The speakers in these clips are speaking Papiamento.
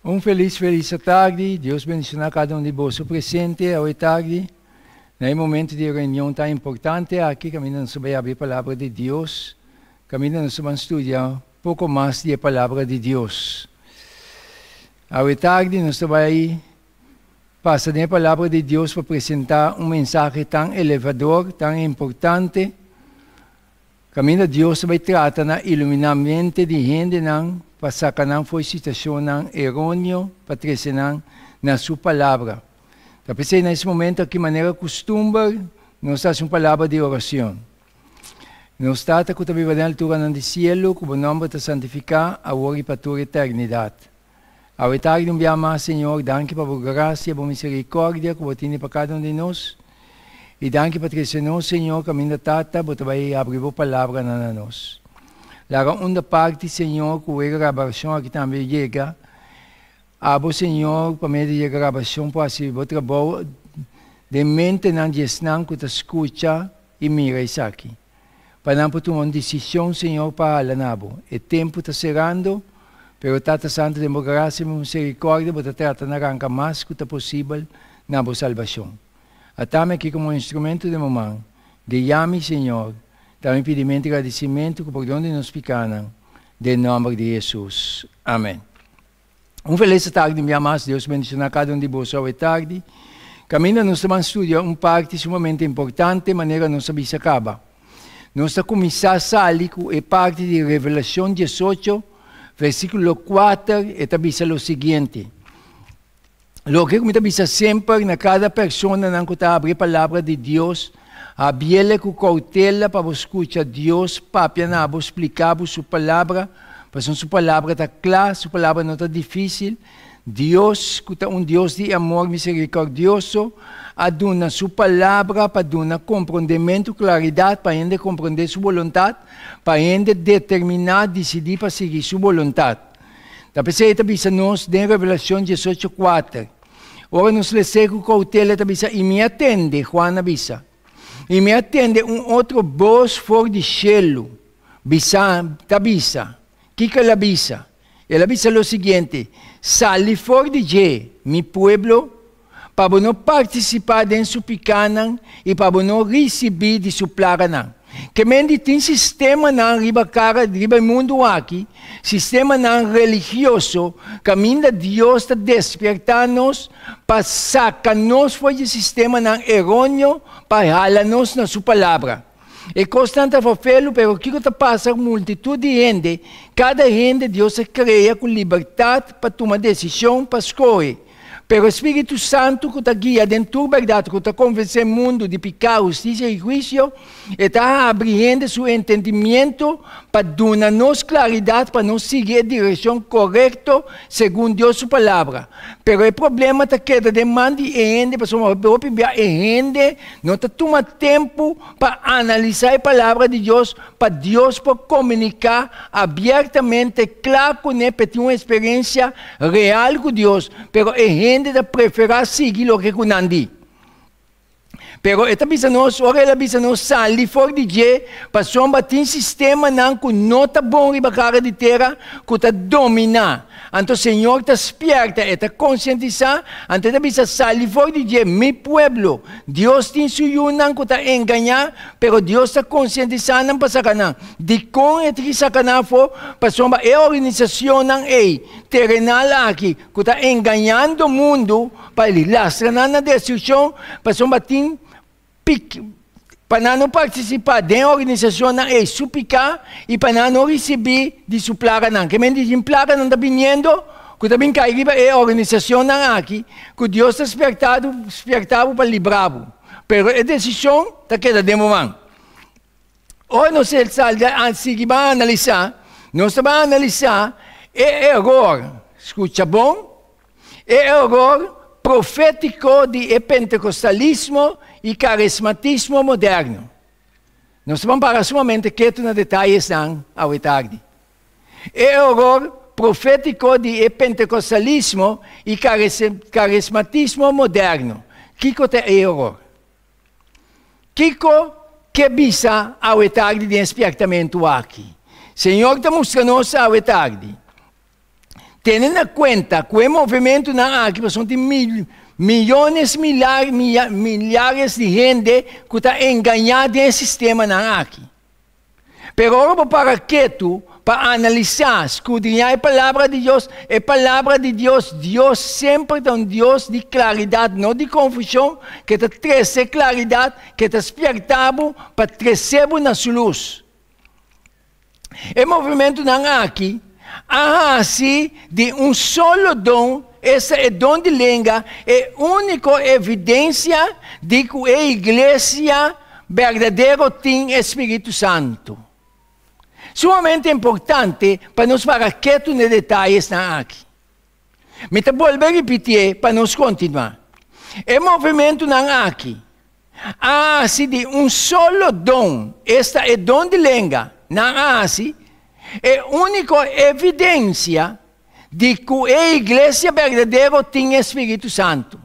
Un felis felis atardi, Dios bendishoná kada un di boso presente awe tardi na e momento di reunion tan importante aki kaminda nos ta bai abri e palabra di Dios, kaminda nos ta ban studia poko mas di e palabra di Dios. Awe tardi nos ta bai pasa den e palabra di Dios pa presentá un mensahe tan elevador, tan importante, Kaminda Dios ta bai trata na iluminá mente di hendenan pa saka nan for situashonnan eróneo pa trese nan na Su Palabra. Ta p'esei na es momento aki manera kustumber nos ta hasi un palabra di orashon. Nos Tata ku ta biba den alturanan di sielu, ku bo nòmber ta santifiká awor i pa tur eternidat. Awe tardi un bia mas, Señor, danki pa bo gracia, bo misericordia cu bo tini pa cada un di nos. Y danki pa trece nos, Señor, caminda Tata, bo ta bay habri bo palabranan na nos. Laga unda parti, Señor, cu e grabacion aki tambe yega, abo, Señor, pa medio di e grabacion por haci bo trabou den mentenan di esnan cu ta scucha y mira esaki. Pa nan por tuma un desishon, Señor, pa hala na Bo. E tempu ta serando, pero Tata Santu, den Bo grasia i Bo miserikòrdia, Bo ta trata na ranka mas ku ta posibel na Bo salbashon. Atami aki komo un instrumento den Bo man. Guia mi, Señor. Ta mi pidimentu i gradisimentu ku pordon di nos pikanan, den nòmber di Hesus. Amen. Un felis tardi un bia mas, Dios bendiciona cada un di boso awe tardi. Caminda nos ta ban studia un parti sumamente importante manera nos a bisa caba. Nos ta cuminsa sali cu e parti di Revelacion 18, versiculo 4, e ta bisa lo siguiente. Loke cu mi ta bisa semper na cada personanan cu ta habri e palabra di Dios, habiele cu cautela pa bo scucha Dios papia na bo, splica bo su palabra, pasobra su palabra ta cla, su palabra no ta dificil. Dios, cu ta un Dios di amor misericordioso, a duna su palabra pa duna comprondemento, claridad, pa hende comprende su boluntad, pa hende determina, dicidi pa sigui su boluntad. Ta p'esei e ta bisa nos den Revelacion 18, 4. Ora nos les'é ku koutela e ta bisa, I mi a tende, Juan a bisa, i mi a tende un otro bos for di shelu bisa, ta bisa. Kiko el a bisa? El a bisa lo siguiente, Sali for di dje, mi pueblo, pa bo no partisipá den su pikánan i pa bo no risibí di su plaganan. Ke men di tin sistemanan riba kara riba e mundu aki, sistemanan religioso, kaminda Dios ta despiertá nos pa saka nos for di e sistemanan eróneo pa hala nos na su Palabra. E kosnan ta fafelu, pero kiko ta pasa ku multitut di hende? Kada hende Dios a krea ku libertat pa tuma desishon pa skohe. Pero e Spiritu Santu ku ta guia den tur bèrdat, ku ta konvensé mundu di piká, hustisia i huisio, e ta habri hende su entendimiento pa duna nos klaridat pa nos sigui e direkshon korekto segun Dios su Palabra. Pero e problema ta keda den man di e hende pasobra hopi bia e hende no ta tuma tempu pa analisá e Palabra di Dios pa Dios por komuniká abiertamente kla kuné pa e tin un eksperensia real ku Dios, pero e hende ta preferá sigui loke ku nan di. Pero e ta bisa nos, ora el a bisa nos sali for di dje, pasobra tin sistemanan ku no ta bon riba kara di tera ku ta dominá. Anto Señor ta spierta, e ta konsientisá, anto e ta bisa, Sali for di dje, mi pueblo. Dios tin su yunan ku ta engañá, pero Dios ta konsientisá nan pa saka nan. Dikon e tin ki saka nan afó? Pasobra e organisashonnan ei terenal aki ku ta engañando mundu pa lastra nan na destrukshon, pasobra tin pik pa nan no partisipá den organisashonnan ei su piká i pa nan no risibí di su plaganan. Ke men di tin plaganan ta biniendo ku ta bin kai riba e organisashonnan aki ku Dios ta spèrtado spèrtá bo pa libra bo. Pero e desishon ta keda den bo man. Ora nos sal di a sigui ban analisá, nos ta ban analisá e eror, skucha bon, e eror profétiko di e pentekostalismo i karismatismo moderno. Nos ta ban para sumamente ketu na detayesnan awe tardi. E eror profétiko di e pentekostalismo i karismatismo moderno. Kiko ta e eror? Kiko ke bisa awe tardi den e spièrtamentu aki? Señor ta mustra nos awe tardi. Tene na kuenta ku e movimentunan aki pasobra tin miyones, milares di hende ku ta engañá den e sistemanan aki. Pero ora bo para ketu pa analisá, skudriñá e Palabra di Dios, e Palabra di Dios, Dios semper ta un Dios di klaridat, no di konfushon, ke ta trese klaridat, ke ta spièrta bo pa trese bo na su lus. E movimentunan aki a hasi di un solo don, esta e don di lenga, e úniko evidensia di ku e iglesia berdadero tin e spiritu santu. Sumamente importante pa nos para ketu na e detayesnan aki. Mi ta bolbe ripitié pa nos kontinuá. E movimentunan aki a hasi di un solo don, esta e don di lenga, nan a hasi e úniko evidensia di ku e iglesia berdadero tin e spiritu santu.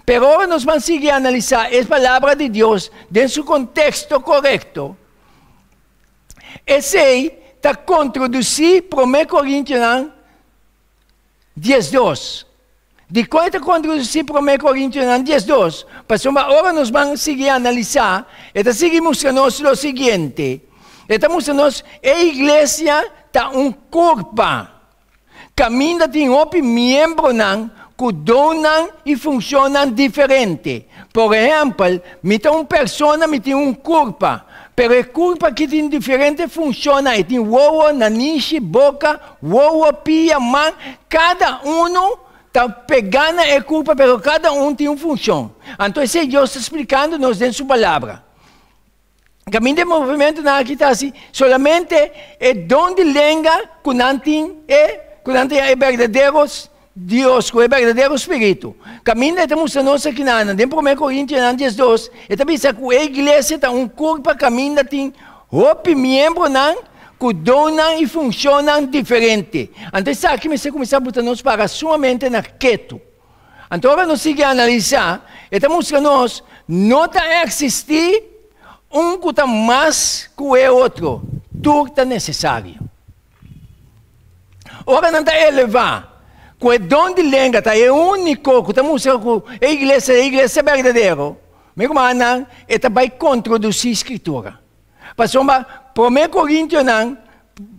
Pero ora nos ban sigui analisá e Palabra di Dios den su konteksto korekto, esei ta kontrodusí Promé Korintionan 12. Dikon e ta kontrodusí Promé Korintionan 12? Pasobra ora nos ban sigui analisá, e ta sigui mustra nos lo siguiente, e ta mustra nos e iglesia ta un kurpa. Kaminda tin hopi miembronan ku donnan i funshonnan diferente. Por ehèmpel, mi ta un persona, mi tin un kurpa, pero e kurpa aki tin diferente funshonnan, e tin wowo, nanishi, boka, wowo, pia, man, kada unu ta pegá na e kurpa, pero kada un tin un funshon. Anto esei Dios ta splikando nos den su Palabra. Kaminda e movimentunan aki ta hasi solamente e don di lenga ku nan tin e ku nan tin e berdadero Dios ku e berdadero Spiritu. Kaminda e ta mustra nos akinanan den Promé Korintionan 12 e ta bisa ku e iglesia ta un kurpa kaminda tin hopi miembronan ku donnan i funshonnan diferente. Anto esaki mester kuminsá buta nos para sumamente na ketu. Anto ora nos sigui analisá, e ta mustra nos no ta eksistí un ku ta mas ku e otro, tur ta nesesario. Ora nan ta elevá ku e don di lenga ta e úniko ku ta mustra ku e iglesia ta e iglesia berdadero, mi rumannan, e ta bai kontrodusí Skritura. Pasobra Promé Korintionan,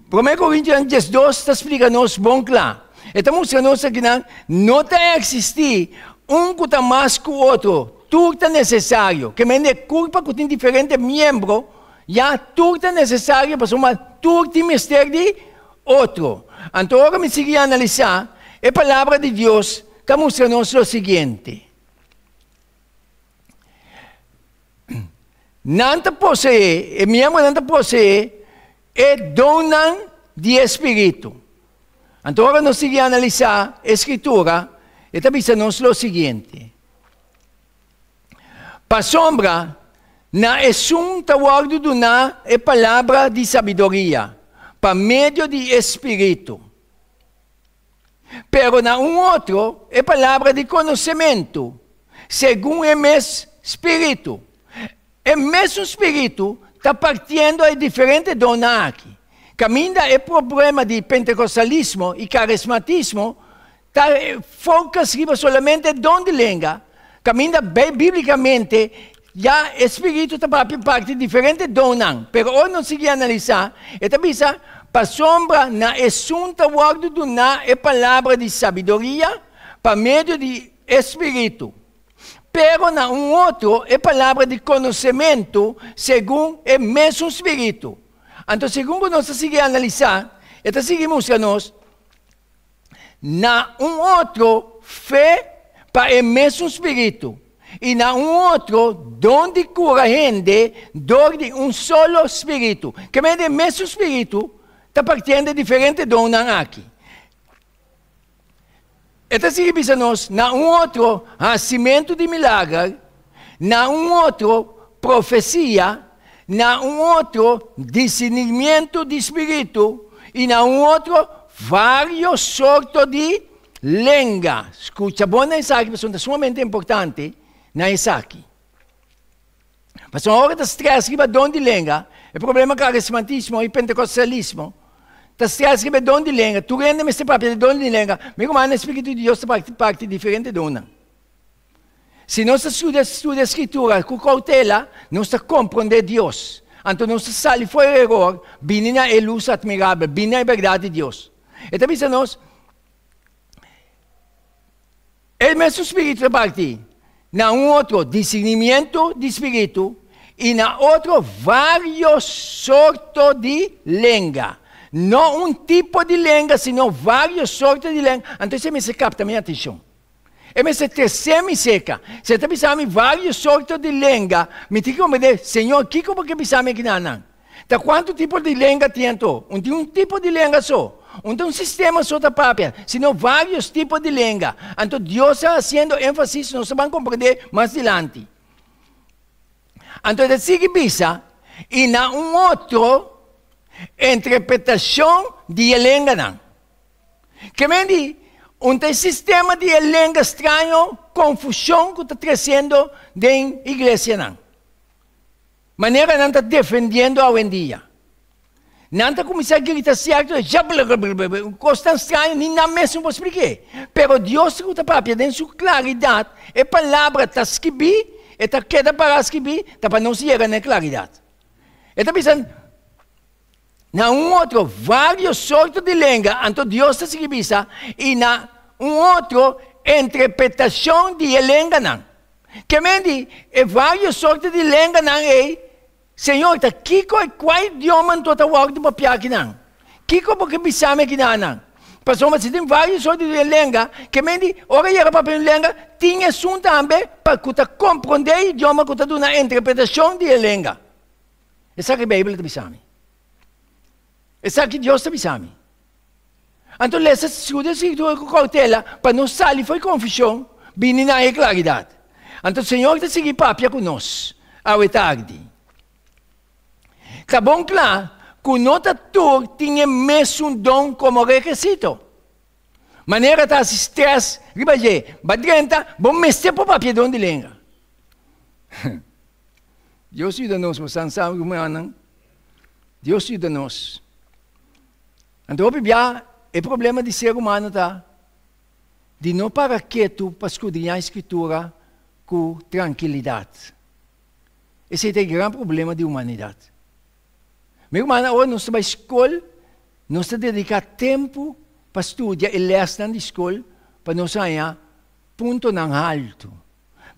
Promé Korintionan 12 ta splika nos bon kla. E ta mustra nos akinan no ta eksistí un ku ta mas ku otro, tur ta nesesario. Ke mende e kurpa ku tin diferente miembro, ya tur ta nesesario pasobra tur tin mester di otro. Anto ora mi sigui analisá, e Palabra di Dios ta mustra nos lo siguiente. Nan ta poseé, e miembronan ta poseé e donnan di e Spiritu. Anto ora nos sigui analisá e Skritura, e ta bisa nos lo siguiente, Pasobra na esun ta wòrdu duná e palabra di sabiduria pa medio di e Spiritu, Pero na un otro e palabra di konosementu, segun e mes spiritu. E mesun spiritu ta partiendo e diferente donnan aki. Kaminda e problema di pentekostalismo i karismatismo ta focus riba solamente e don di lenga, kaminda biblikamente ya e spiritu ta papia parti diferente donnan. Pero ora nos sigui analisá, e ta bisa, Pasobra na esun ta wòrdu duná e palabra di sabiduria pa medio di e spiritu, pero na un otro e palabra di konosementu segun e mesun spiritu. Anto segun ku nos ta sigui analisá, e ta sigui mustra nos, Na un otro fe pa e mesun spiritu, i na un otro don di kura hende dor di un solo spiritu. Ke mende e mesun spiritu ta partiendo e diferente donnan aki. E ta sigui bisa nos, na un otro hasimentu di milager, na un otro profesia, na un otro discernimiento di spiritu i na un otro varios sorto di lenga. Scucha bon na esaki pasobra ta sumamente importante na esaki. Pasobra ora ta stress riba don di lenga, e problema karismatismo i pentekostalismo. Ta strès riba e don di lenga. Tur hende mester papia di don di lenga. Mi rumannan, e Spiritu di Dios ta parti parti diferente donnan. Si nos ta studia studia Skritura ku koutela, nos ta komprondé Dios. Anto nos ta sali for e eror, bini na e lus atmirabel, bini na e bèrdat di Dios. E ta bisa nos, E mesun Spiritu ta parti na un otro disirnimiento di spiritu i na otro varios sorto di lenga. No un tipo di lenga, sino varios sorto di lenga. Anto esei mester kapta mi atenshon. E mester trese mi serka. Si e ta bisa mi varios sorto di lenga, mi tin ku komprendé, Señor, kiko bo ke bisa mi akinanan? Ta kuantu tipo di lenga tin anto? Un tin un tipo di lenga so. Un ta un sistema so ta papia, sino varios tipo di lenga. Anto Dios ta hasiendo énfasis, nos ta ban komprendé mas dilanti. Anto e ta sigui bisa, I na un otro interpretashon di e lenganan. Ke men di, un ta e sistema di e lenga straño, konfushon ku ta tresiendo den iglesianan. Manera nan ta defendiendo awendia. Nan ta kuminsá grita sierto e jablrblrblr, un kos tan straño ni nan mes no por splik'é. Pero Dios ku ta papia den su klaridat, e palabra ta skibí, e ta keda pará skibí, ta pa nos yega na e klaridat. E ta bisa na un otro varios sorto di lenga, anto Dios ta sigui bisa, i na un otro interpretashon di e lenganan. Ke men di e varios sorto di lenganan ei, Señor, ta kiko i kua idioma anto ta wòrdu papiá akinan? Kiko bo ke bisa mi akinanan? Pasobra si tin varios sorto di lenga, ke men di ora yega papia un lenga, tin esun tambe pa ku ta komprondé e idioma ku ta duna interpretashon di e lenga. Esaki Beibel ta bisa mi. Esaki Dios ta bisa mi. Anto lesa studia Skritura ku koutela pa no sali for e konfushon, bini na e klaridat. Anto Señor ta sigui papia ku nos awe tardi. Ta bon kla ku no ta tur tin e mesun don komo rekisito. Manera ta hasi stres riba dje, ba drenta, bo mester por papia don di lenga. Dios yuda nos, bo san sa rumannan. Dios yuda nos. Anto hopi bia e problema di ser humano ta di no para ketu pa skudriñá e Skritura ku trankilidat. Esei ta e gran problema di humanidat. Mi rumannan, ora nos ta bai skol, nos ta dediká tempu pa studia e lèsnan di skol pa nos haña puntonan haltu.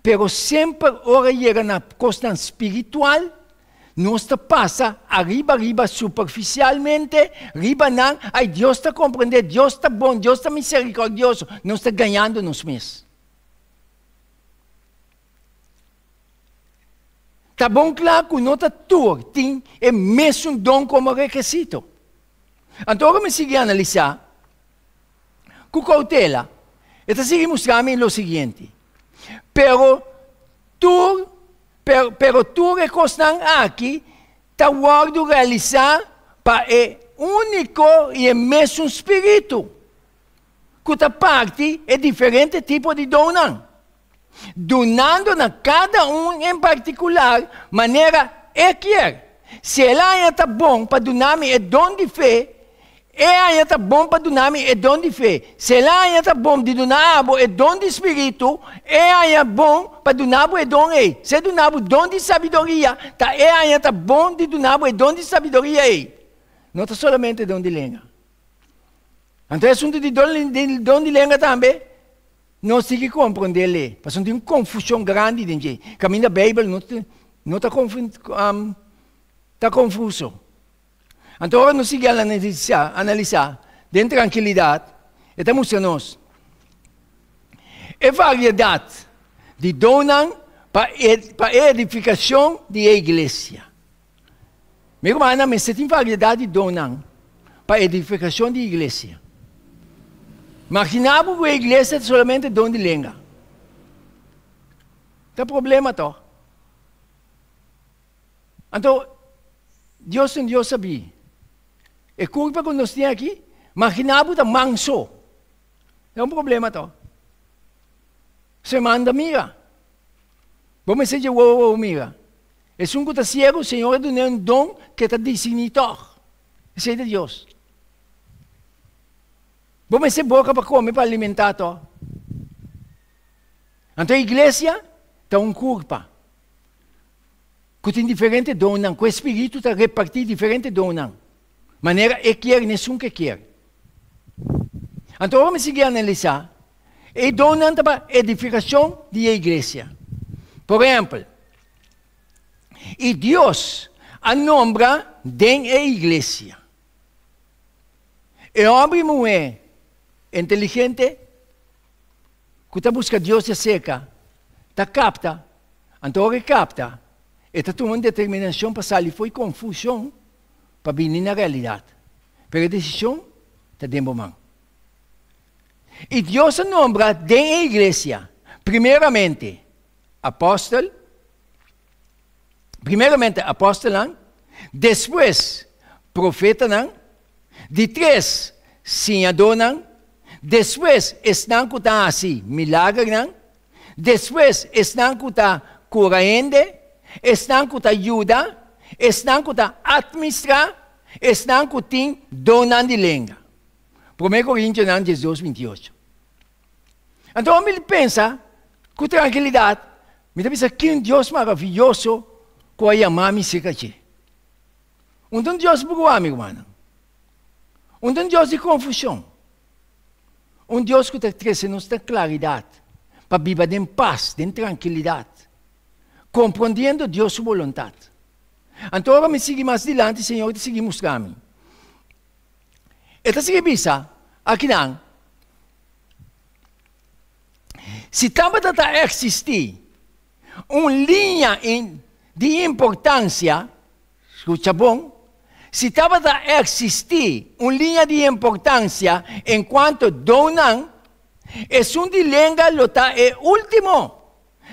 Pero semper ora yega na kosnan spiritual, nos ta pasa ariba riba superficialmente riba nan, ay Dios ta comprende, Dios ta bon, Dios ta misericordioso, nos ta gañando nos mes. Ta bon kla ku no ta tur tin e mesun don komo rekisito. Anto ora mi sigui analisá, Ku koutela, e ta sigui mustra mi lo siguiente, Pero tur, pero, pero tur e kosnan aki ta wòrdu realisá pa e úniko i e mesun Spiritu, ku ta parti e diferente tipo di donnan, dunando na kada un en partikular manera e kier. Si el haña ta bon pa duna mi e don di fe, e haña ta bon pa duna mi e don di fe. Si el haña ta bon di duna abo e don di spiritu, e haña bon pa duna bo e don ei. Si e duna bo don di sabiduria, ta e haña ta bon di duna bo e don di sabiduria ei. No ta solamente don di lenga. Anto e asuntu di don di lenga tambe. Nos tin ki komprondé lei, pasobra tin un konfushon grandi den dje. Kaminda Beibel no no ta ta konfuso. Anto ora nos sigui analisá, analisá den trankilidat, e ta mustra nos e variedat di donnan pa e pa e edifikashon di e iglesia. Mi rumannan, mester tin variedat di donnan pa edifikashon di iglesia. Maginá bo ku e iglesia ta solamente don di lenga. Ta problema tòg. Anto, Dios ta un Dios sabí. E kurpa ku nos tin aki, maginá bo ta man so. Ta un problema tòg. Se manda mira. Bo mester dje wowo wowo mira. Esun ku ta siegu, Señor a dun'é un don ku e ta disini tòg. Esei ta Dios. Bo mester boka pa kome pa alimentá to. Anto iglesia ta un kurpa ku tin diferente donnan, ku e Spiritu ta repartí diferente donnan manera e kier n'esun ke kier. Anto ora mi sigui analisá, e donnan ta pa edifikashon di e iglesia. Por ehèmpel, i Dios a nombra den e iglesia e hòmber i muhé inteligente ku ta buska Dios di aserka, ta kapta, anto ora e kapta, e ta tuma un determinashon pa sali for di konfushon pa bini na realidat. Pero e desishon ta den bo man. I Dios a nombra den e iglesia, primeramente, apòstel, primeramente apòstelnan, despues profetanan, di tres siñadónan, despues esnan ku ta hasi milagernan, despues esnan ku ta kura hende, esnan ku ta yuda, esnan ku ta atministrá, esnan ku tin donnan di lenga. Promé Korintionan 12, 28. Anto mi pensa ku trankilidat, mi ta bisa ki un Dios maravioso ku a yama mi serka dje. Un ta un Dios bruá, mi rumannan. Un ta un Dios di konfushon. Un Dios ku ta trese nos na klaridat pa biba den pas, den trankilidat, komprondiendo Dios su boluntat. Anto ora mi sigui mas dilanti, Señor ta sigui mustra mi. E ta sigui bisa akinan, Si tabata ta eksistí un liña di importansia, skucha bon, si tabata eksistí un liña di importansia en kuanto donnan, esun di lenga lo ta e último.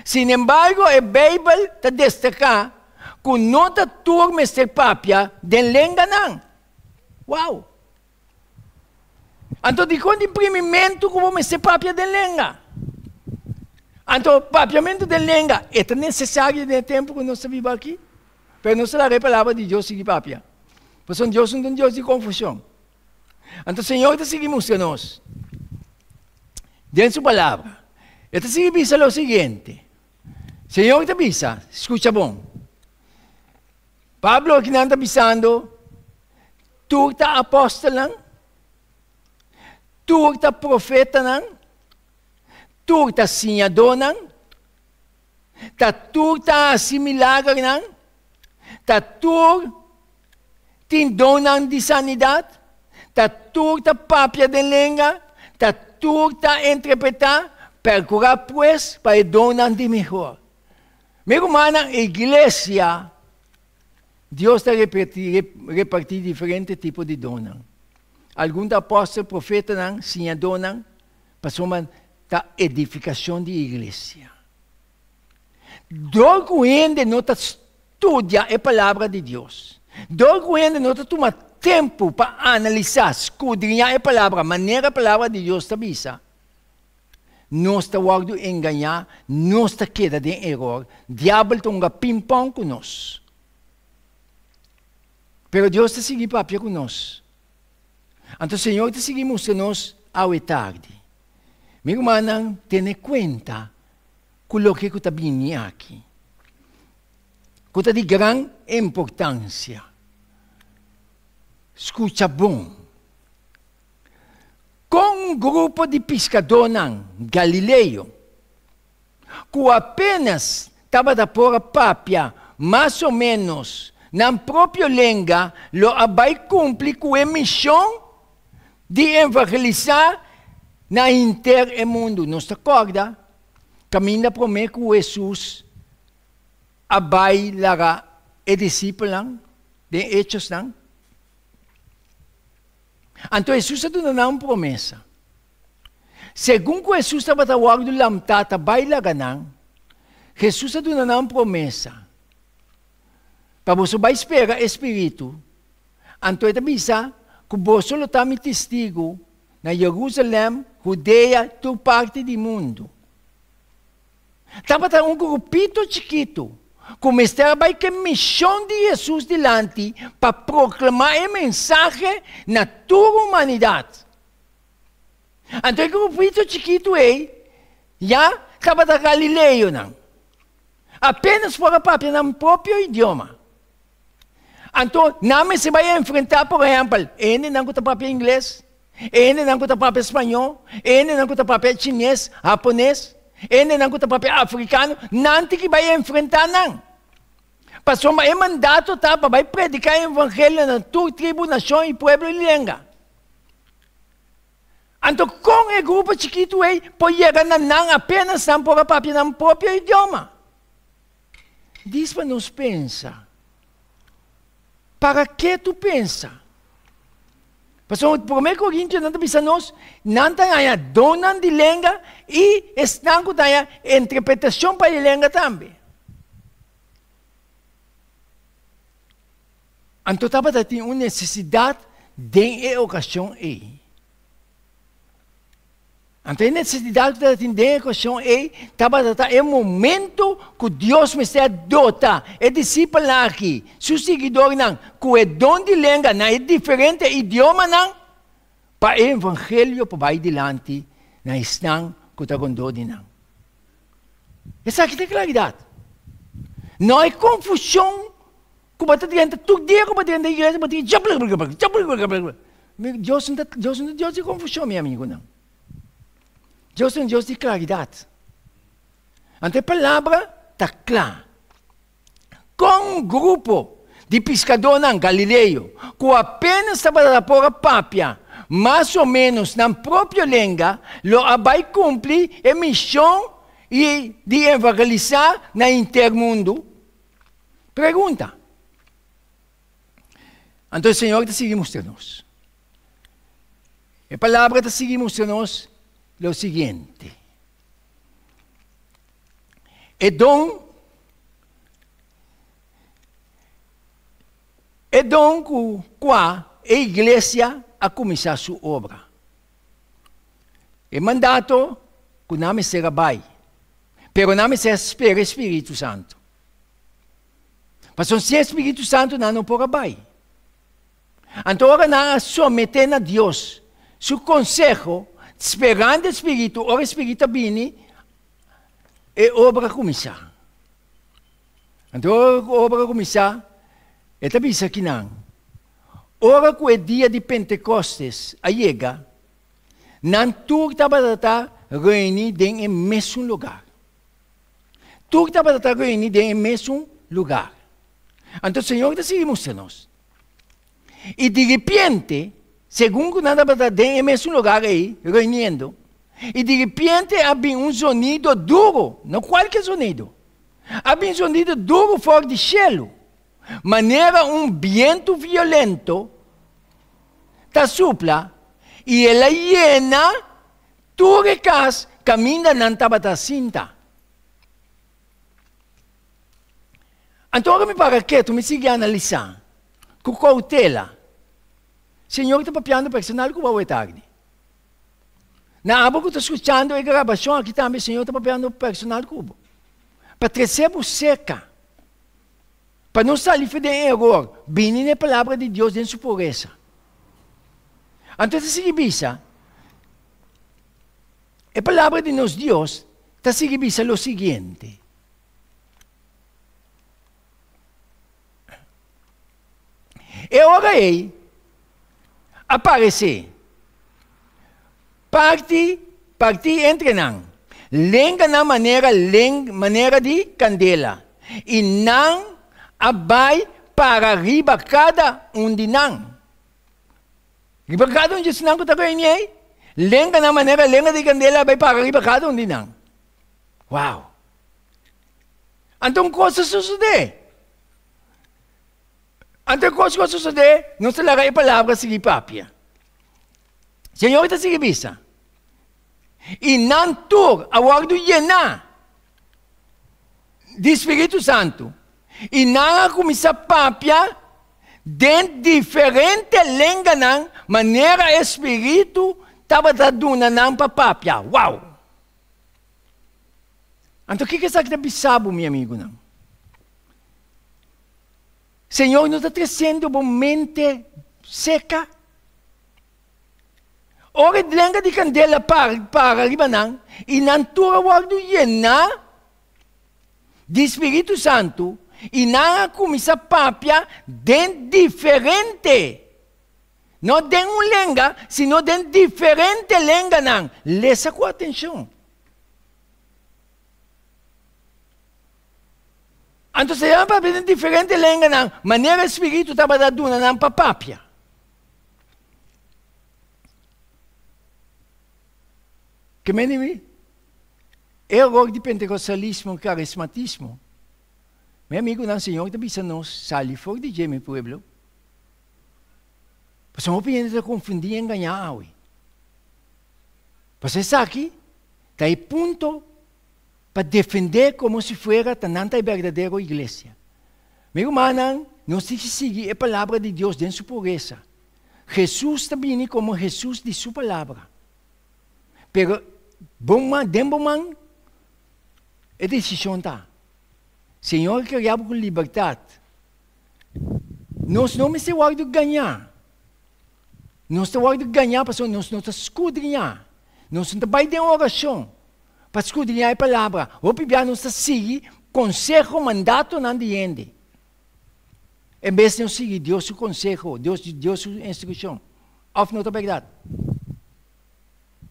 Sinembargo, e Beibel ta destaká ku no ta tur mester papia den lenganan. Wow! Anto dikon di primimentu ku bo mester papia den lenga? Anto papiamentu den lenga e ta nesesario den e tempu ku nos ta biba aki? Pero nos ta laga e palabra di Dios sigui papia. Pasobra Dios no ta un Dios di konfushon. Anto Señor ta sigui mustra nos den su palabra. E ta sigui bisa lo siguiente. Señor ta bisa, skucha bon. Pablo akinan ta bisando, Tur ta apòstelnan? Tur ta profetanan? Tur ta siñadónan? Ta tur ta hasi milagernan? Ta tur tin donnan di sanidat? Ta tur ta papia den lenga? Ta tur ta interpretá? Perkurá pues pa e donnan di mihor. Mi rumannan, iglesia, Dios ta repartí diferente tipo di donnan. Algun ta apòstel, profetanan, siñadónan, pasobra ta edifikashon di iglesia. Dor ku hende no ta studia e Palabra di Dios, dor ku hende no ta tuma tempu pa analisá, skudriñá e Palabra manera e Palabra di Dios ta bisa, Nos ta wòrdu engañá, nos ta keda den eror, diabel ta hunga ping-pong ku nos. Pero Dios ta sigui papia ku nos. Anto Señor ta sigui mustra nos awe tardi. Mi rumannan, tene kuenta ku loke ku ta bini aki, ku ta di gran importansia. Skucha bon. Kon un grupo di piskadónan galileo ku apénas tabata por a papia mas o ménos nan propio lenga lo a bai kumpli ku e mishon di evangelisá na henter e mundu? Nos ta kòrda kaminda promé ku Hesus a bai laga e disipelnan den Hechosnan? Anto Hesus a duna nan un promesa. Segun ku Hesus tabata wòrdu lamtá ta bai laga nan, Hesus a duna nan un promesa, Pa boso bai spera e spiritu, anto e ta bisa ku boso lo ta mi testigu na Jerusalèm, Hudea, tur parti di mundu. Tabata un grupito chikitu ku mester a bai ku e mishon di Hesus dilanti pa proklamá e mensahe na tur humanidat. Anto e grupito chikitu ei ya tabata galileonan. Apenas por a papia nan propio idioma. Anto nan mester bai enfrentá, por ehèmpel, e hendenan ku ta papia ingles, e hendenan ku ta papia spañó, e hendenan ku ta papia chines, hapones, e hendenan ku ta papia afrikano, nan tin ki bai enfrentá nan. Pasobra e mandato ta pa bai prediká e evangelio na tur tribu, nashon i pueblo i lenga. Anto kon e grupo chikitu ei por yega na nan apenas nan por a papia nan propio idioma? Dis pa nos pensa. Para ke tu pensa? Pasobra Promé Korintionan ta bisa nos, nan ta haña donnan di lenga i esnan ku ta haña interpretashon pa e lenga tambe. Anto tabata tin un nesesidat den e okashon ei. Anto e nesesidat ku tabatin den e okashon ei tabata ta e momento ku Dios mester a dota e disipelnan aki, su siguidornan, ku e don di lenga na e diferente idiomanan pa e evangelio por bai dilanti na esnan ku ta rondó di nan. Esaki ta e klaridat. No e konfushon ku bo ta drenta tur dia ku bo drenta iglesia bo tin Dios no ta Dios no ta Dios di konfushon mi amigunan. Dios ta un Dios di klaridat. Anto e palabra ta kla. Kon un grupo di piskadónan galileo ku apenas tabata por a papia mas o ménos nan propio lenga lo a bai kumpli e mishon i di evangelisá na henter mundu? Pregunta. Anto e Señor ta sigui mustra nos. E palabra ta sigui mustra nos lo siguiente. E don E don ku kua e iglesia a kuminsá su obra. E mandato ku nan mester a bai, pero nan mester a spera e Spiritu Santu. Pasobra sin e Spiritu Santu nan no por a bai. Anto ora nan a someté na Dios su konseho, sperando e Spiritu, ora e Spiritu a bini, e obra a kuminsá. Anto ora ku obra a kuminsá, e ta bisa kinan, Ora ku e dia di Pentekostes a yega, nan tur tabata ta reuní den e mesun lugar. Tur tabata ta reuní den e mesun lugar. Anto Señor ta sigui mustra nos. I diripiente, segun ku nan tabata den e mesun lugar ei, reuniendo, i diripiente a bin un zonido duru, no kualke zonido, a bin zonido duru for di shelu, manera un bientu violento ta supla, i el a yena tur e kas kaminda nan tabata sinta. Anto ora mi para ketu mi sigui analisá ku koutela. Señor ta papiando personal ku bo awe tardi. Na abo ku ta skuchando e grabashon aki tambe Señor ta papiando personal ku bo. Pa trese bo serka. Pa no sali for den eror, bini na e palabra di Dios den su puresa. Anto ta sigui bisa, e palabra di nos Dios ta sigui bisa lo siguiente. E ora ei a paresé parti partí entre nan, lenganan manera len manera di kandela, i nan a bai para riba kada un di nan. Riba kada un di esnan ku ta reuní ei, lenganan manera lenga di kandela a bai para riba kada un di nan. Wow! Anto un kos a sosodé. Anto e kos ku a sosodé, nos ta laga e palabra sigui papia. Señor ta sigui bisa, I nan tur a wòrdu yená di Spiritu Santu, i nan a kuminsá papia den diferente lenganan manera e Spiritu tabata duna nan pa papia. Wow! Anto kiko esaki ta bisa bo, mi amigunan? Señor no ta tresiendo bo mente seka? ora e lenga di kandela para riba nan, i nan tur a wòrdu yená di Spiritu Santu, i nan a kuminsá papia den diferente, no den un lenga, sino den diferente lenganan. Lesa ku atenshon. Anto se nan papia den diferente lenganan, manera e Spiritu tabata duna nan pa papia. Ke mende mi? E eror di pentekostalismo, karismatismo. Mi amigunan, Señor ta bisa nos, sali for di dje, mi pueblo. Pasobra hopi hende ta konfundí i engañá awe. Pasobra esaki ta e punto pa defendé komo si fuera ta nan ta e berdadero iglesia. Mi rumannan, nos tin ki sigui e Palabra di Dios den su puresa. Hesus ta bini komo Hesus di su Palabra. Pero bo man, den bo man e desishon ta. Señor kria bo ku libertat. Nos no mester wòrdu gañá. Nos ta wòrdu gañá pasobra nos no ta skudriñá. Nos no ta bai den orashon pa skudriñá e palabra. Hopi bia nos ta sigui konseho, mandatonan di hende. En bes di nos sigui Dios su konseho, Dios, Dios su instrukshon. Òf no ta bèrdat?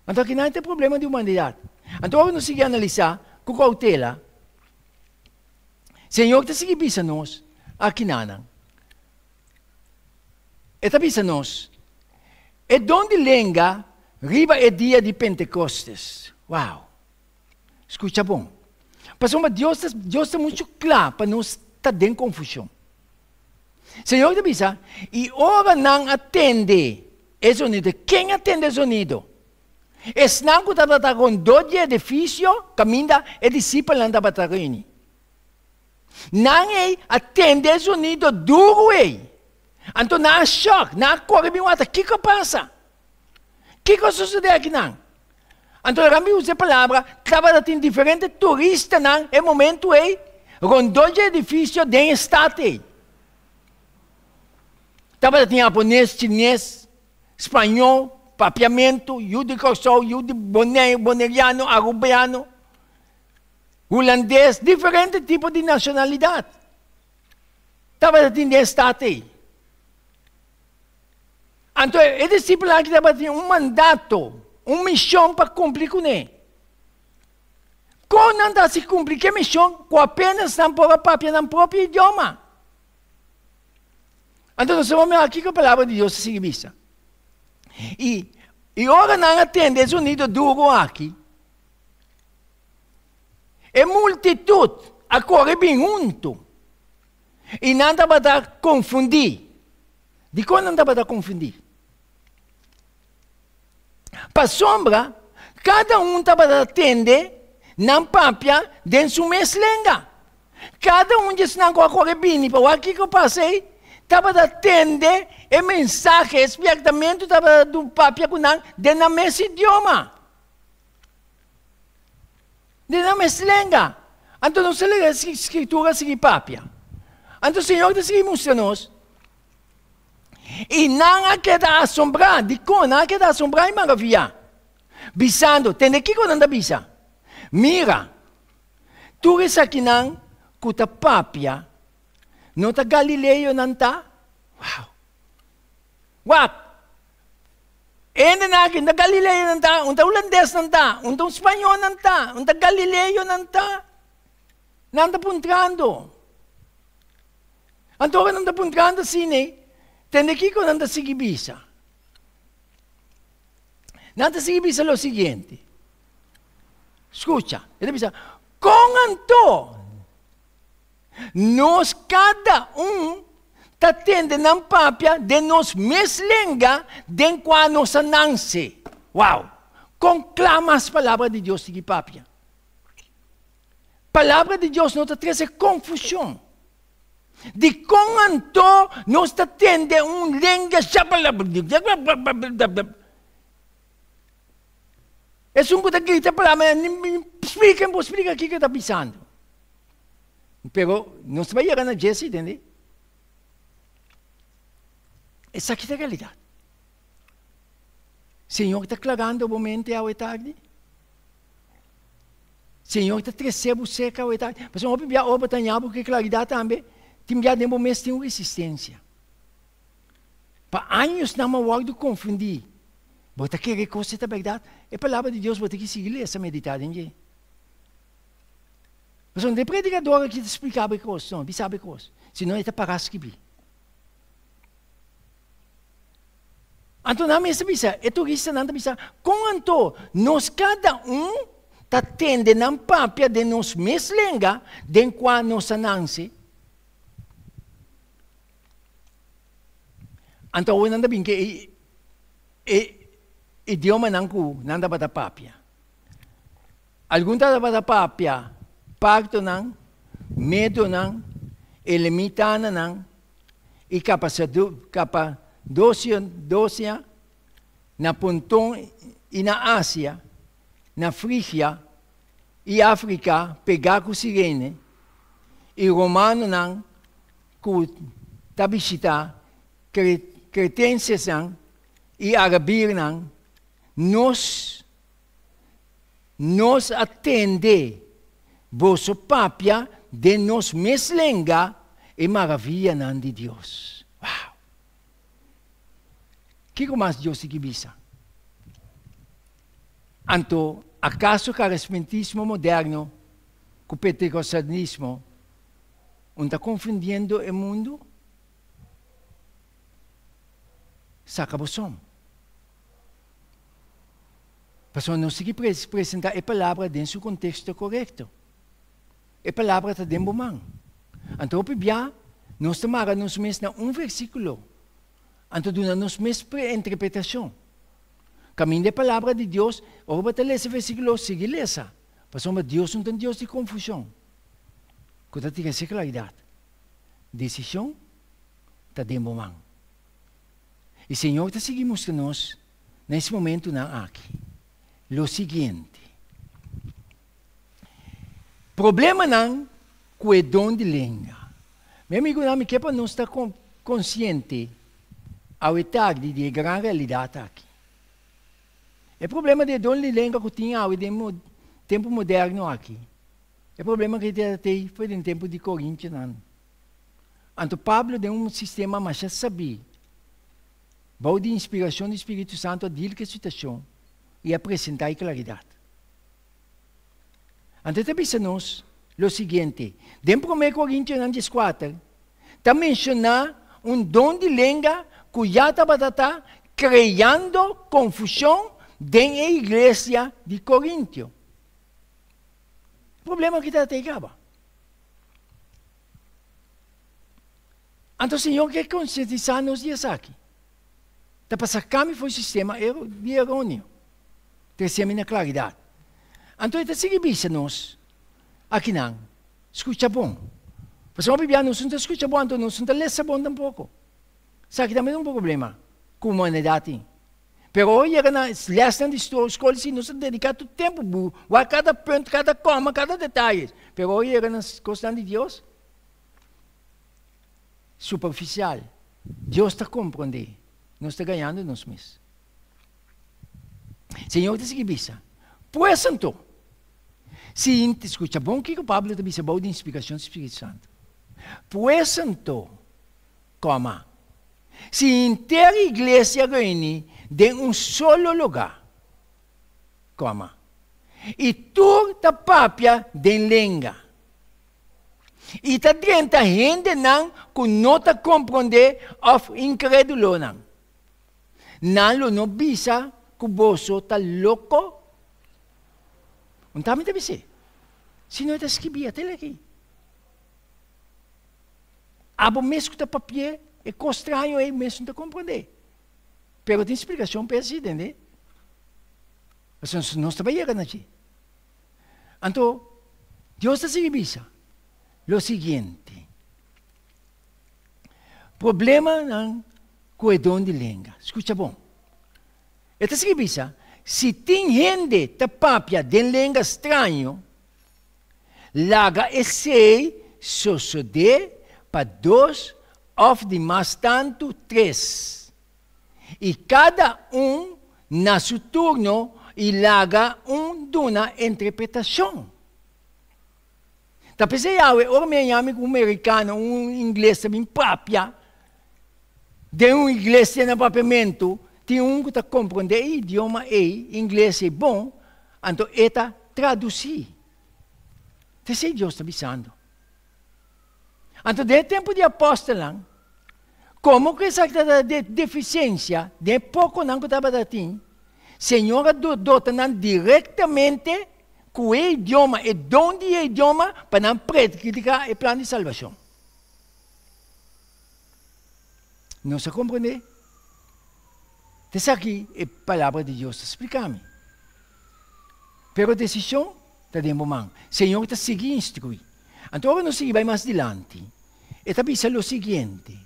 Anto akinan ta e problema di humanidat. Anto ora nos sigui analisá ku koutela, Señor ta sigui bisa nos akinanan. E ta bisa nos, E don di lenga riba e dia di Pentekostes. Wow! Skucha bon. Pasobra Dios ta, Dios ta muchu kla pa nos ta den konfushon. Señor ta bisa, I ora nan a tende e zonido, ken a tende e zonido? Esnan ku tabata rondó di e edifisio kaminda e disipelnan tabata reuní. Nan ei a tende e zonido duru ei. Anto nan a shòk, nan a kore bin wak, kiko a pasa? Kiko a sosodé akinan? Anto Rambi usa e palabra, tabata tin diferente turistanan e momentu ei rondó dje edifisio den e stat ei. Tabata tin hapones, chines, spañó, papiamentu, yu di Kòrsou, yu di Boneiru, boneriano, arubiano, hulandes, diferente tipo di nashonalidat tabata tin den e stat ei. Anto e disipelnan aki tabatin un mandato, un mishon pa kumpli kuné. Kon nan ta hasi kumpli ku e mishon ku apenas nan por a papia nan propio idioma? Anto nos ta wak kiko e Palabra di Dios ta sigui bisa. I i ora nan a tende e zonido duru aki, e multitut a kore bin huntu i nan tabata konfundí. Dikon nan tabata konfundí? Pasobra kada un tabata tende nan papia den su mes lenga. Kada un di esnan ku a kore bini pa wak kiko pasa ei, tabata tende e mensahe, e spièrtamentu tabata papia ku nan den nan mes idioma. Den nan mes lenga. Anto nos ta lesa e Skritura sigui papia. Anto Señor ta sigui mustra nos. I nan a keda asombrá. Dikon nan a keda asombrá i maraviyá? Bisando, tende kiko nan ta bisa, Mira, tur esakinan ku ta papia no ta galileonan ta? Wow! Wak! E hendenan aki, un ta galileonan ta, un ta hulandesnan ta, un ta un spañolnan ta, un ta galileonan ta. Nan ta puntrando. Anto ora nan ta puntrando asina ei, tende kiko nan ta sigui bisa. Nan ta sigui bisa lo siguiente. Skucha, e ta bisa, Kon anto Nos kada un ta tende nan papia den nos mes lenga den kua nos a nanse. Wow! Kon kla mas Palabra di Dios sigui papia? Palabra di Dios no ta trese konfushon. Dikon anto nos ta tende un lenga Esun ku ta grita palabra, splika, bo splika kiko e ta bisando. Pero nos ta bai yega na dje si, tende? Esaki ta realidat. Señor ta klarando bo mente awe tardi? Señor ta trese bo serka awe tardi? Pasobra hopi bia ora bo ta haña bo ku e klaridat tambe, tin bia den bo mes tin un resistensia. Pa años nan a wòrdu konfundí. Bo ta kere kos ta bèrdat? E Palabra di Dios bo ta ki sigui lesa, meditá den dje. Pasobra no e predikador aki ta splika bo e kos, no, bisa bo e kos, sino e ta pará skibí. Anto nan mester bisa, e turistanan ta bisa, kon anto nos kada un ta tende nan papia den nos mes lenga den kua nos a nanse? Anto awe nan ta bin ke e idiomanan ku nan tabata papia. Algun tabata papia partonan, medonan, elemitananan i Kapadosia, na Ponton i na Asia, na Frigia i Afrika pegá ku Sirene, i romanonan ku ta bishitá kretensesnan i arabirnan, nos nos a tende boso papia den nos mes lenga e maravianan di Dios. Wow! Kiko mas Dios tin ki bisa? Anto, akaso karismentismo moderno ku pentekostalismo un ta konfundiendo e mundu? Saka bo som. Pasobra nos tin ki presentá e palabra den su konteksto korekto. E palabra ta den bo man. Anto hopi bia nos ta mara nos mes na un versíkulo, anto duna nos mes interpretashon. Kaminda e palabra di Dios, ora bo ta lesa e versíkulo, sigui lesa, pasobra Dios no ta un Dios di konfushon, ku ta tira si klaridat. Desishon ta den bo man. I Señor ta sigui mustra nos na es momentunan aki lo siguiente, Problemanan ku e don di lenga. Mi amigunan, mi ke pa nos ta konsiente awe tardi di e gran realidat aki. E problema di e don di lenga ku tin awe den tempu moderno aki, e problema ku ta tei for den tempu di Korintionan. Anto Pablo den un sistema masha sabí, bou di inspirashon di Spiritu Santu a dil ku e situashon i a presentá e klaridat. Anto e ta bisa nos lo siguiente, den Promé Korintionan dieskuater ta menshoná un don di lenga ku ya tabata ta kreando konfushon den e iglesia di Korintio. Problema ki ta ta kaba. Anto Señor ke konsientisá nos di esaki. Ta pa saká mi for di sistema di eróneo, trese mi na klaridat. Anto e ta sigui bisa nos akinan, Skucha bon. Pasobra hopi bia nos no ta skucha bon, anto nos no ta lesa bon tampoko. Esaki tambe ta un problema ku humanidat tin. Pero ora yega na lèsnan di skol si nos ta dediká tur tempu bu wak kada punt, kada kòma, kada detaye. Pero ora yega na kosnan di Dios, superfisial. Dios ta komprondé. Nos ta gañando nos mes. Señor ta sigui bisa, Pues anto, si, skucha bon kiko Pablo ta bisa bou di inspirashon di Spiritu Santu. Pues anto, kòma, si henter iglesia reuní den un solo lugá, kòma, i tur ta papia den lenga, I ta drenta hendenan ku no ta komprondé òf inkredulonan. Nan lo no bisa ku boso ta loko? Un ta mi ta bis'é, Si no e ta skibí atel aki. Abo mes ku ta papi'é e kos straño ei mes no ta komprondé. Pero tin splikashon pa esei, tende? Pasobra nos ta bai yega na dje. Anto, Dios ta sigui bisa lo siguiente, Problemanan ku e don di lenga. Skucha bon. E ta sigui bisa, Si tin hende ta papia den lenga straño, laga esei sosodé pa dos òf di mas tantu tres, i kada un na su turno i laga un duna interpretashon. Ta p'esei awe ora mi a yami ku un merikano, un ingles ta bin papia den un iglesia na papiamentu, tin un ku ta komprondé e idioma ei, ingles ei bon, anto e ta tradusí. Ta esei Dios ta bisando. Anto den e tempu di apòstelnan, komo ku esaki tabata de defisiensia den e pokonan ku tabata tin, Señor a dota nan direktamente ku e idioma, e don di e idioma, pa nan prediká e plan di salbashon. Nos a komprendé? Ta esaki e Palabra di Dios ta splika mi. Pero desishon ta den bo man. Señor ta sigui instruí. Anto ora nos sigui bai mas dilanti, e ta bisa lo siguiente,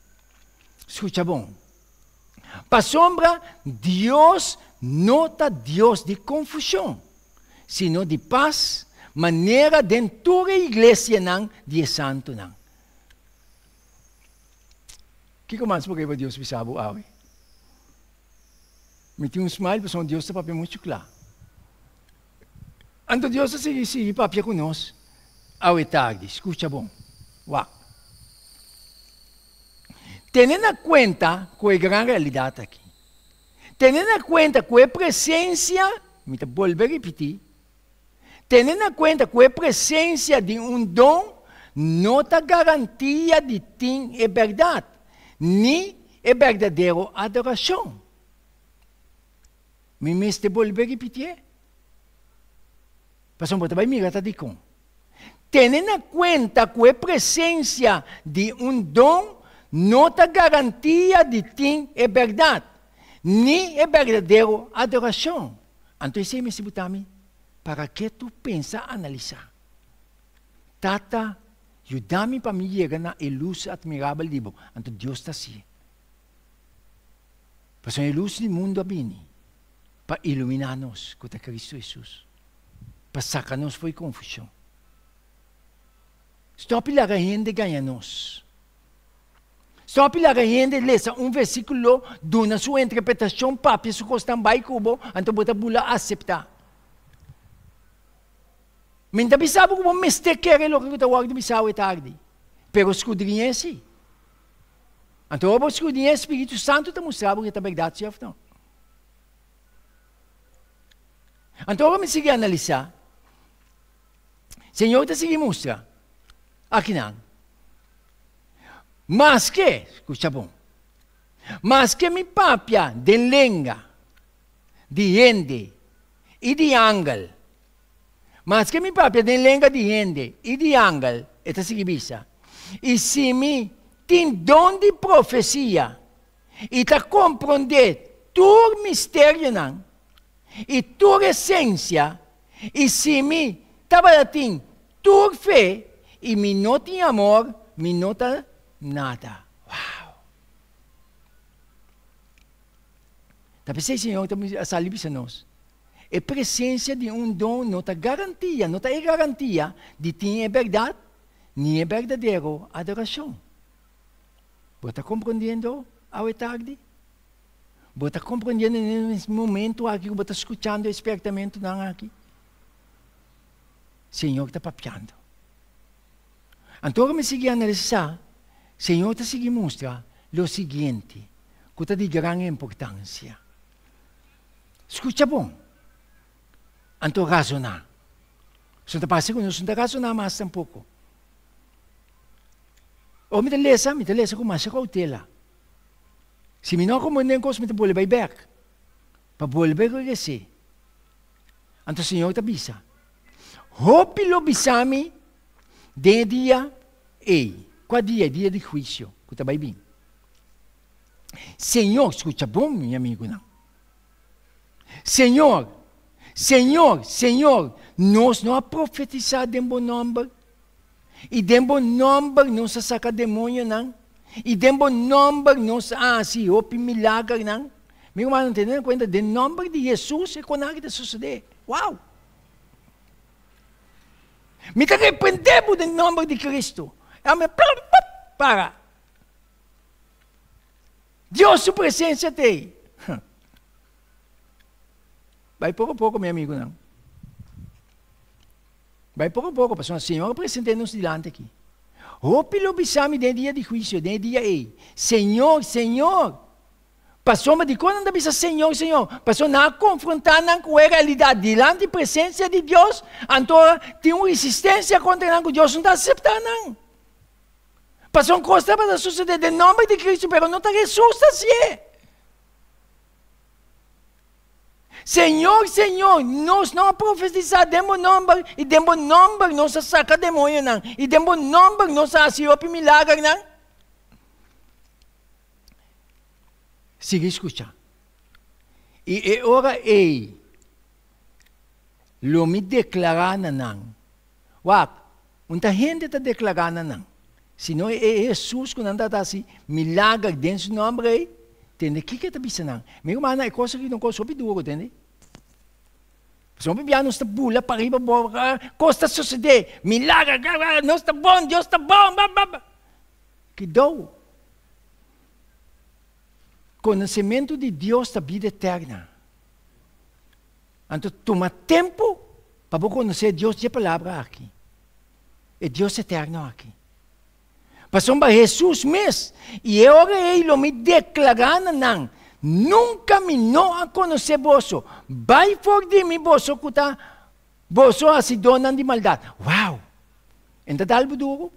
skucha bon, Pasobra Dios no ta Dios di konfushon, sino di pas, manera den tur e iglesianan di e santunan. Kiko mas bo kere pa Dios bisa bo awe? Mi tin un smile pasobra Dios ta papia muchu kla. Anto Dios ta sigui sigui papia ku nos awe tardi. Skucha bon. Wak. Tene na kuenta ku e gran realidat aki. Tene na kuenta ku e presensia, mi ta bolbe ripití, tene na kuenta ku e presensia di un don no ta garantia di tin e bèrdat, ni e berdadero adorashon. Mi mester bolbe ripitié? Pasobra bo ta bai mira ta dikon. Tene na kuenta ku e presensia di un don no ta garantia di tin e bèrdat, ni e berdadero adorashon. Anto esei mester buta mi para ke tu pensa analisá. Tata, yuda mi pa mi yega na e lus atmirabel di bo. Anto Dios ta hasié. Pasobra e lus di mundu a bini pa iluminá nos, ku ta Kristu Hesus, pa saka nos for di konfushon. Stòp di laga hende gaña nos. Stòp di laga hende lesa un versíkulo, duna su interpretashon, papia su kosnan bai ku bo, anto bo ta bula aseptá. Mi no ta bisa bo ku bo mester kere loke ku ta wòrdu bisa awe tardi, pero skudriñ'é sí. Anto ora bo skudriñ'é, Spiritu Santu ta mustra bo ku e ta bèrdat sí òf no. Anto ora mi sigui analisá, Señor ta sigui mustra akinan, maske, skucha bon, maske mi papia den lenga di hende i di angel, Maske mi papia den lenga di hende i di angel, e ta sigui bisa, i si mi tin don di profesia i ta komprondé tur misterionan i tur esensia, i si mi tabata tin tur fe i mi no tin amor, mi no ta nada. Wow! Ta p'esei Señor ta sali bisa nos, E presensia di un don no ta garantia, no ta e garantia di tin e bèrdat ni e berdadero adorashon. Bo ta komprondiendo awe tardi? Bo ta komprondiendo den e momento aki ku bo ta skuchando e spèrtamentunan aki? Señor ta papiando. Anto ora mi sigui analisá, Señor ta sigui mustra lo siguiente ku ta di gran importansia. Skucha bon, anto razoná. So ta parse ku nos no ta razoná mas tampoko. Ora mi ta lesa, mi ta lesa ku masha koutela. Si mi no a komprendé un kos, mi ta bolbe bai bèk, pa bolbe regres'é. Anto Señor ta bisa, Hopi lo bisa mi den e dia ei. Kua dia? E dia di huisio ku ta bai bin. Señor, skucha bon, mi amigunan. Señor, Señor, Señor, nos no a profetisá den bo nòmber? I den bo nòmber nos a saka demonionan? I den bo nòmber nos a hasi hopi milagernan? Mi rumannan, tene na kuenta, den nòmber di Hesus e konaki ta sosodé. Wow! Mi ta reprendé bo den nòmber di Kristu. Para! Dios su presencia ta ei. Bai poko poko, mi amigunan. Bai poko poko, pasobra Señor a present'é nos dilanti aki. Hopi lo bisa mi den e dia di huisio, den e dia ei, Señor, Señor! Pasobra dikon nan ta bisa Señor, Señor? Pasobra nan a konfrontá nan ku e realidat dilanti presensia di Dios, anto tin un resistensia kontra nan ku Dios no ta aseptá nan. Pasobra un kos tabata susedé den nòmber di Kristu, pero no ta Hesus ta hasié. Señor, Señor, nos no a profetisá den bo nòmber, i den bo nòmber nos a saka demoñonan, i den bo nòmber nos a hasi hopi milagernan? Sigui skucha. I e ora ei lo mi deklará na nan. Wak, un ta hende ta deklará na nan, sino e Hesus ku nan ta hasi milager den su nòmber ei, tende kiko e ta bisa nan. Mi rumannan, e kos aki ta un kos hopi duru, tende. Pasobra hopi bia nos ta bula pariba bo, kos ta sosodé, milager, nos ta bon, Dios ta bon, ba, ba, ba. Kidou. Konosementu di Dios ta bida eterna. Anto tuma tempu pa bo konosé Dios dje Palabra aki, e Dios eterno aki. Pasobra Hesus mes, i e ora ei lo mi deklará na nan, Nunka mi no a konosé boso, bai for di mi boso ku ta boso hasidónan di maldat. Wow! En ta dal bo duru?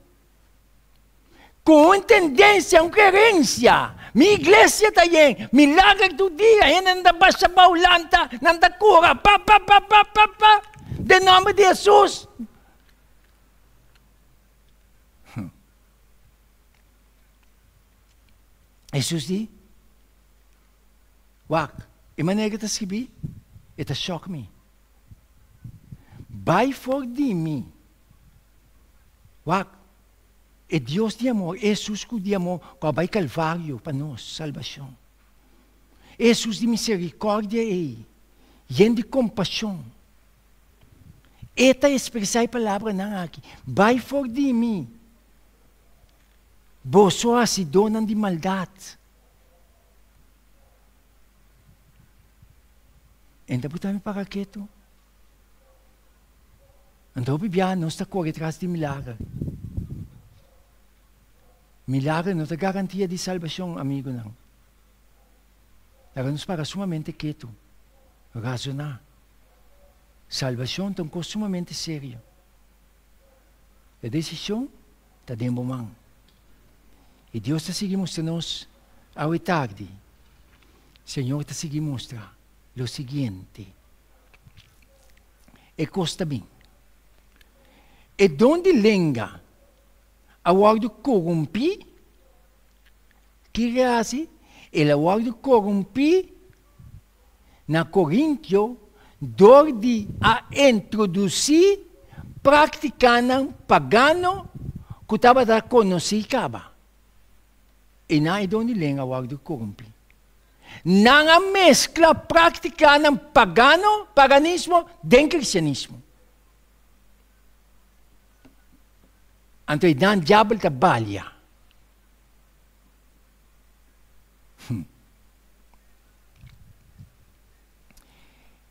Ku un tendensia, un kerensia. Mi iglesia ta yen, milager tur dia, hendenan ta basha bou lanta, nan ta kura, pa pa pa pa pa pa, den nòmber di Hesus. Hesus di, Wak, e manera ku ta skibí, e ta shòk mi. Bai for di mi. Wak, e Dios di amor, e Hesus ku di amor ku a bai Kalvario pa nos salbashon. E Hesus di miserikòrdia ei, yen di kompashon. E ta ekspresá e palabranan aki, Bai for di mi, boso hasidónan di maldat. En ta buta mi para ketu. Anto hopi bia nos ta kore tras di milager. Milager no ta garantia di salbashon, amigunan. Laga nos para sumamente ketu, razoná. Salbashon ta un kos sumamente serio. E desishon ta den bo man. I Dios ta sigui mustra nos awe tardi. Señor ta sigui mustra lo siguiente. E kos ta bin. E don di lenga a wòrdu korumpí. Kiko a hasi? El a wòrdu korumpí na Korintio dor di a introdusí práktikanan pagano ku tabata konosí kaba. I nan e don di lenga a wòrdu korumpí. Nan a meskla práktikanan pagano, paganismo, den kristianismo. Anto e nan diabel ta balia.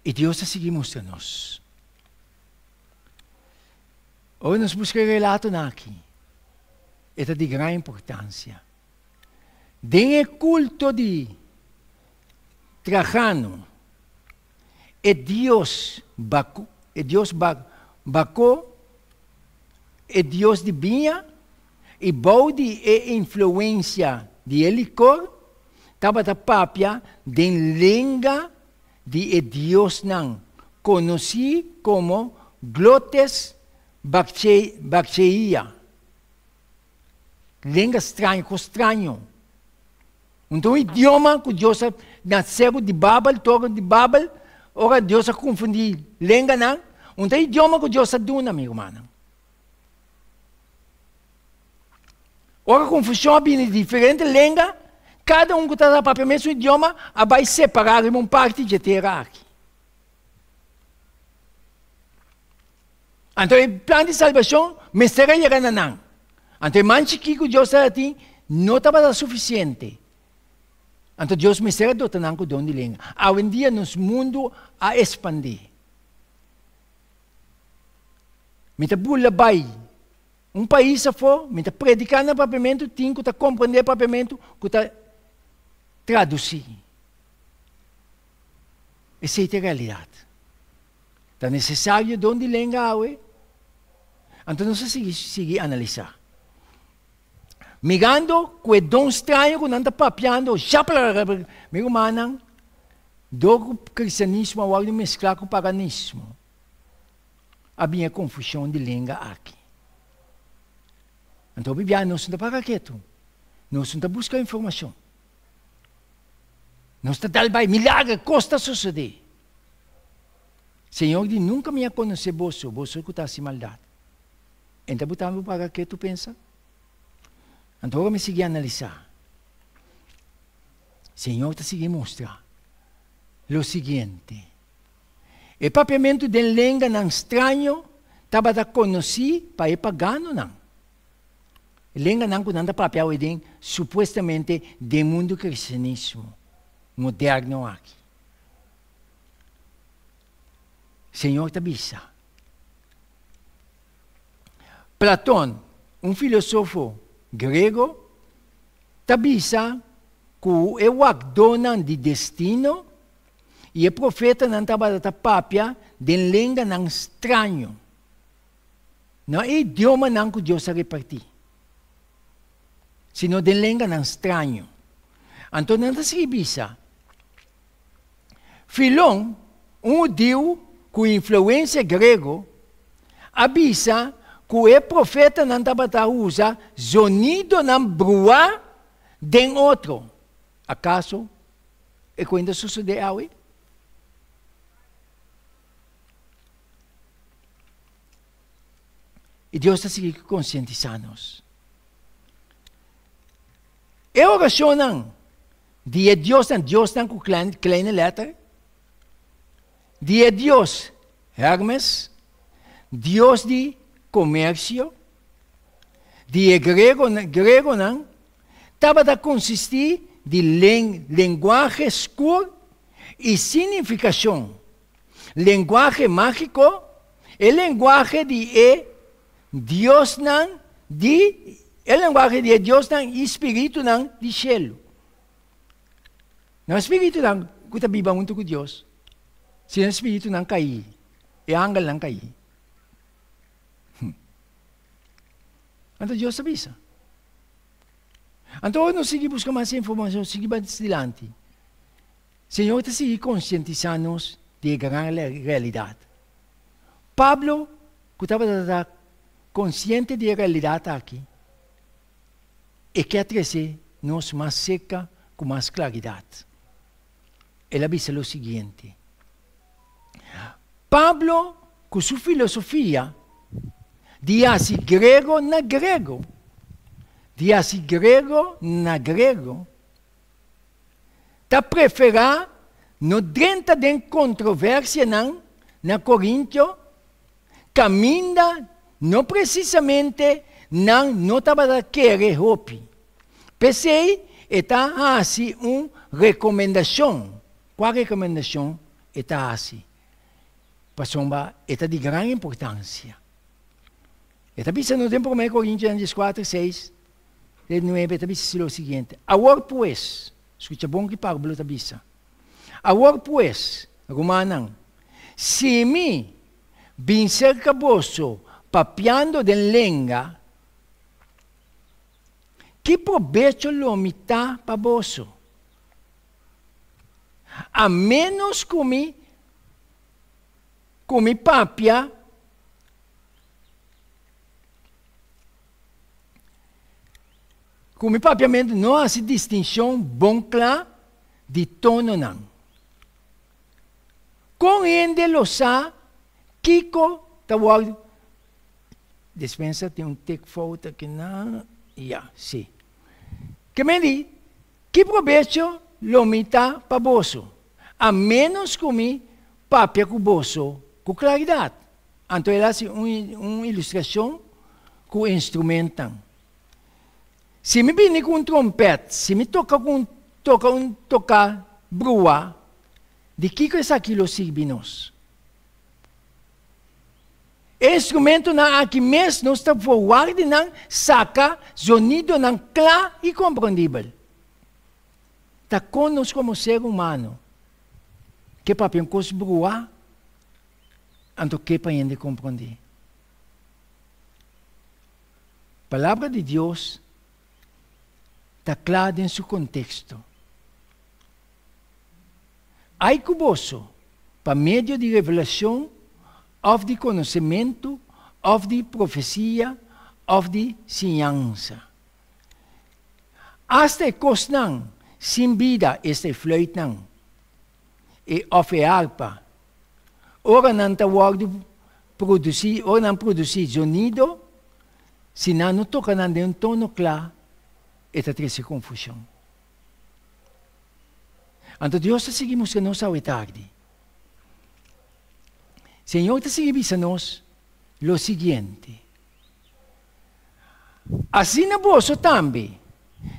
I Dios ta sigui mustra nos. Ora nos buska e relatonan aki, e ta di gran importansia. Den e kulto di Trajano, e dios Baco, e dios Baco, e dios di biña, i bou di e influensia di e likor, tabata papia den lenga di e diosnan konosí komo Glotes Baccheia. Lenga straño, kos straño. Un ta un idioma ku Dios a na seru di Babel, toren di Babel, ora Dios a konfundí lenganan, un ta idioma ku Dios a duna, mi rumannan. Ora konfushon a bini di diferente lenga, kada un ku tabata papia mesun idioma a bai separá riba un parti dje tera aki. Anto e plan di salbashon mester a yega na nan. Anto e man chikí ku Dios tabata tin no tabata sufisiente. Anto Dios mester a dota nan ku don di lenga. Awendia nos mundu a espandí. Mi ta bula bai un pais afó, mi ta prediká na papiamentu, tin ku ta komprendé papiamentu, ku ta tradusí. Esei ta e realidat. Ta nesesario don di lenga awe? Anto nos a sigui sigui analisá. Mirando ku e don straño ku nan ta papiando, mi rumannan, dor ku kristianismo a wòrdu mesklá ku paganismo, a bin e konfushon di lenga aki. Anto hopi biaha nos no ta para ketu, nos no ta buska informashon. Nos ta dal bai, milager, kos ta sosodé. Señor di, Nunka mi a konosé boso, boso ku ta hasi maldat. En ta buta mi paga ke tu pensa? Anto ora mi sigui analisá, Señor ta sigui mustra lo siguiente, E papiamentu den lenganan straño tabata konosí pa e paganonan. E lenganan ku nan ta papia awe den supuestamente den mundu kristianismo moderno aki. Señor ta bisa. Platon, un filosofo grego, ta bisa ku e wakdónan di destino i e profetanan tabata ta papia den lenganan straño, no e idiomanan ku Dios a repartí, sino den lenganan straño. Anto nan ta sigui bisa, Filon, un hudiu ku influensia grego, a bisa ku e profetanan tabata usa zonidonan bruá den otro. Akaso e kuenta sosodé awe? I Dios ta sigui konsientisá nos. E orashonnan Di e diosnan, diosnan ku kleine letter, di e dios Hermes, dios di komersio, di e gregonan, tabata konsistí di lenguahe skur i signifikashon, lenguahe mágiko, e lenguahe di e diosnan di e lenguahe di e diosnan i spiritunan di shelu. No e spiritunan ku ta biba huntu ku Dios, sino e spiritunan kaí, e angelnan kaí. Anto Dios ta bisa. Anto ora nos sigui buska mas informashon, sigui bai dilanti, Señor ta sigui konsientisá nos di e gran realidat. Pablo, ku tabata ta konsiente di e realidat aki, e ke a trese nos mas serka ku mas klaridat. El a bisa lo siguiente, Pablo ku su filosofia di hasi grego na grego, di hasi grego na grego, ta preferá no drenta den kontroversianan na Korintio kaminda no presisamente nan no tabata kere hopi. P'esei e ta hasi un rekomendashon. Kua rekomendashon e ta hasi? Pasobra e ta di gran importansia. E ta bisa nos den Promé Korintionan dieskuater, seis te nuebe, e ta bisa lo siguiente, Awor pues, skucha bon ki Pablo ta bisa, Awor pues, rumannan, si mi bin serka boso papiando den lenga, ki probecho lo mi ta pa boso? A ménos ku mi ku mi papia ku mi papiamentu no hasi distinshon bon kla di tononan. Kon hende lo sa kiko ta wòrdu Despensa tin un tik fout aki na ya si. Ke men di, Ki probecho lo mi ta pa boso, a ménos ku mi papia ku boso ku klaridat? Anto el hasi un ilustrashon ku instrumentnan. Si mi bini ku un trompèt, si mi toka ku un. toka un toká bruá, di kiko esaki lo sirbi nos? E instrumentonan aki mes nos ta forward di nan saka zonidonan kla i komprondibel. Ta kon nos komo ser humano ke papia un kos bruá anto ke pa hende komprondé? Palabra di Dios ta kla den su konteksto. Ai ku boso, pa medio di revelashon òf di konosementu òf di profesia òf di siñansa. Asta e kosnan sin bida, esta e fluitnan, e òf e arpa, ora nan ta wòrdu produsí, ora nan produsí zonido, si nan no toka nan den un tono kla, e ta trese konfushon. Anto Dios ta sigui mustra nos awe tardi. Señor ta sigui bisa nos lo siguiente, Asina boso tambe,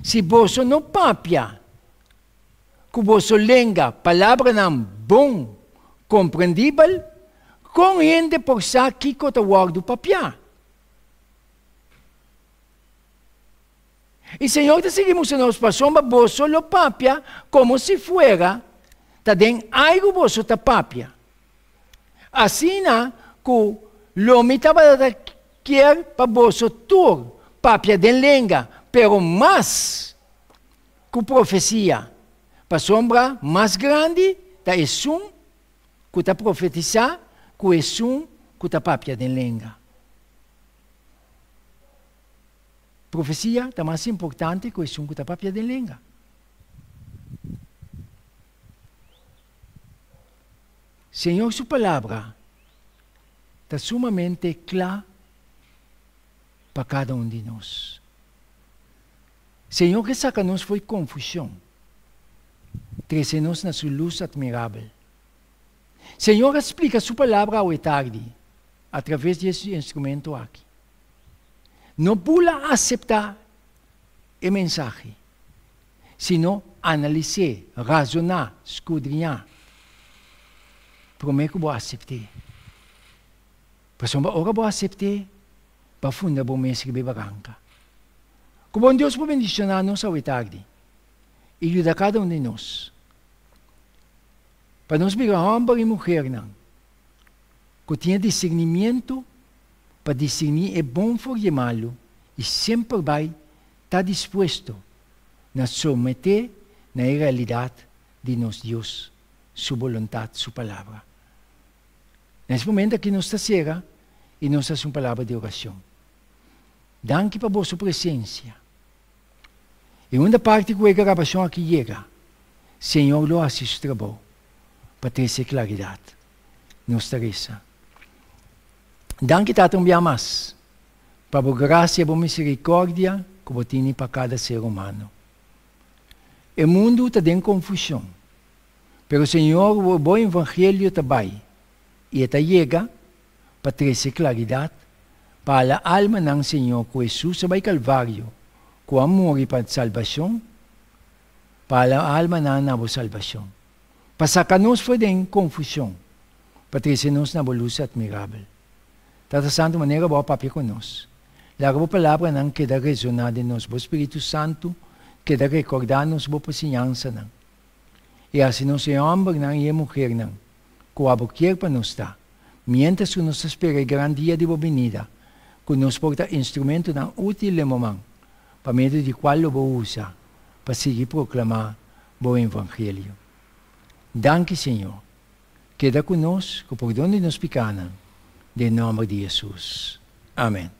si boso no papia ku boso lenga palabranan bon komprendibel, kon hende por sa kiko ta wòrdu papiá? I Señor ta sigui mustra nos, Pasobra boso lo papia komo si fuera ta den airu boso ta papia. Asina ku lo mi tabata kier pa boso tur papia den lenga, pero mas ku profesia, pasobra mas grandi ta esun ku ta profetisá ku esun ku ta papia den lenga. Profesia ta mas importante ku esun ku ta papia den lenga. Señor su palabra ta sumamente kla pa kada un di nos. Señor ke saka nos fo'i konfushon, trese nos na su lus atmirabel. Señor a splika su palabra awe tardi atraves di e instrumento aki. No bula aseptá e mensahe, sino analis'é, razoná, skudriñá promé ku bo asept'é. Pasobra ora bo asept'é, bo a funda bo mes riba e baranka. Ku bon Dios por bendishoná nos awe tardi i yuda kada un di nos pa nos bira hòmber i muhernan ku tin e disernimiento pa discerní e bon for di e malu i semper bai ta dispuesto na someté na e realidat di nos Dios, Su boluntat, Su Palabra. Na es momento aki nos ta sera i nos hasi un palabra di oracion. Danki pa boso presencia. I unda parti ku e grabacion aki yega, Señor lo hasi Su trabou pa trese claridad. Nos ta resa. Danki Tata un bia mas pa bo gracia i bo misericordia ku bo tini pa kada ser humano. E mundu ta den confusion, pero Señor bo evangelio ta bai i e ta yega pa trece claridad pa ala almanan Señor ku Jesus a bai Calvario ku a muri pa salbacion pa ala almanan na bo salbacion. Pa saca nos for den confusion, pa trece nos na bo luz admirabel. Tata Santu, manera bo a papia cu nos, laga bo palabranan keda resona den nos, bo Spiritu Santu keda recorda nos bo siñansanan, i haci nos e hombernan i e muhernan cu abo kier pa nos ta, mientras cu nos ta spera e gran dia di bo binida, cu nos por ta instrumentonan util den bo man, pa medio di cual lo bo usa pa sigui proclama bo Evangelio. Danki Señor. Keda ku nos ku pordon di nos pikanan den nomber di Jesus. Amen.